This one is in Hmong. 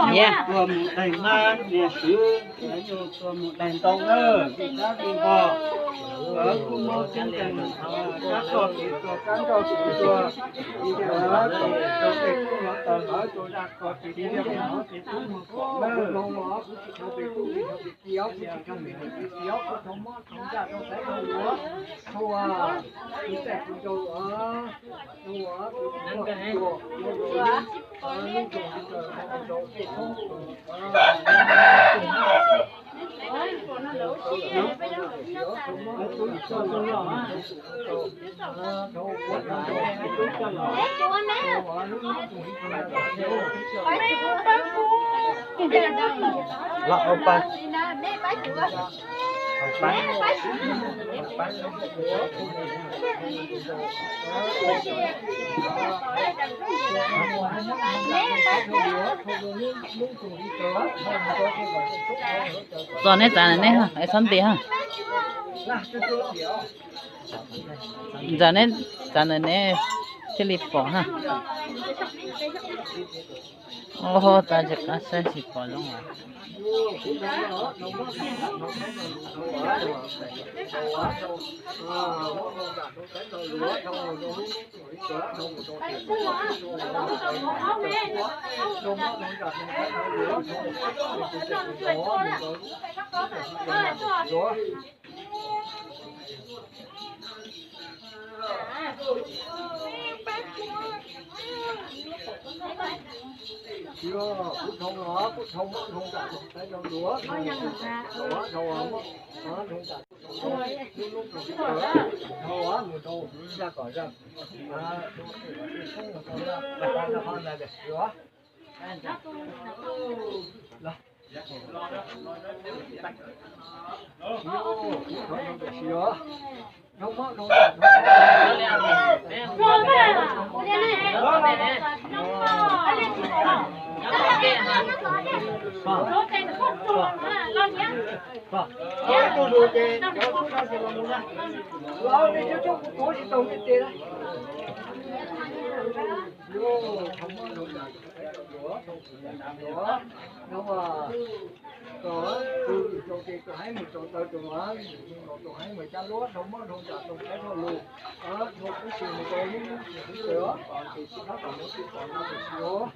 Tuag mus daig mab niag swv, yog tuag mus daig ntoo na, vim kab vim npog. Lawv kuj muab ceeb cees, kab txoj kev tuag, kab nroj kev tuag, rau tej tub hluav taws lawv rau zaj ko ces tias mus no ces tub mus pom na. Kuv tsis tau pem tub, tsis tau pem ci os, kuv tsis tau pem niam pem txiv os, kuv thov mob thov ntsaj rau xaiv rau luav, rau kuv tej kuv nraug os, rau kuv tsis tau pem tuag, rau lub nroog Hawj Tawg, rau rau tej tub Los ua pa. Txog neb txav ntawm neb, es txhob nti ha. Ntawm neb txav ntawm neb thiaj li pom ha. Oj, txav tsis qab saib tsis pom zoo lawm. Tus haib mus tsaus taw, tus haib mus cab luab, dhau mob dhau ntsaj, tau saib dhau lus, dhau tib si mus rau lub tsev os, ces tsis txhob kom mus tsis pom no tus si os.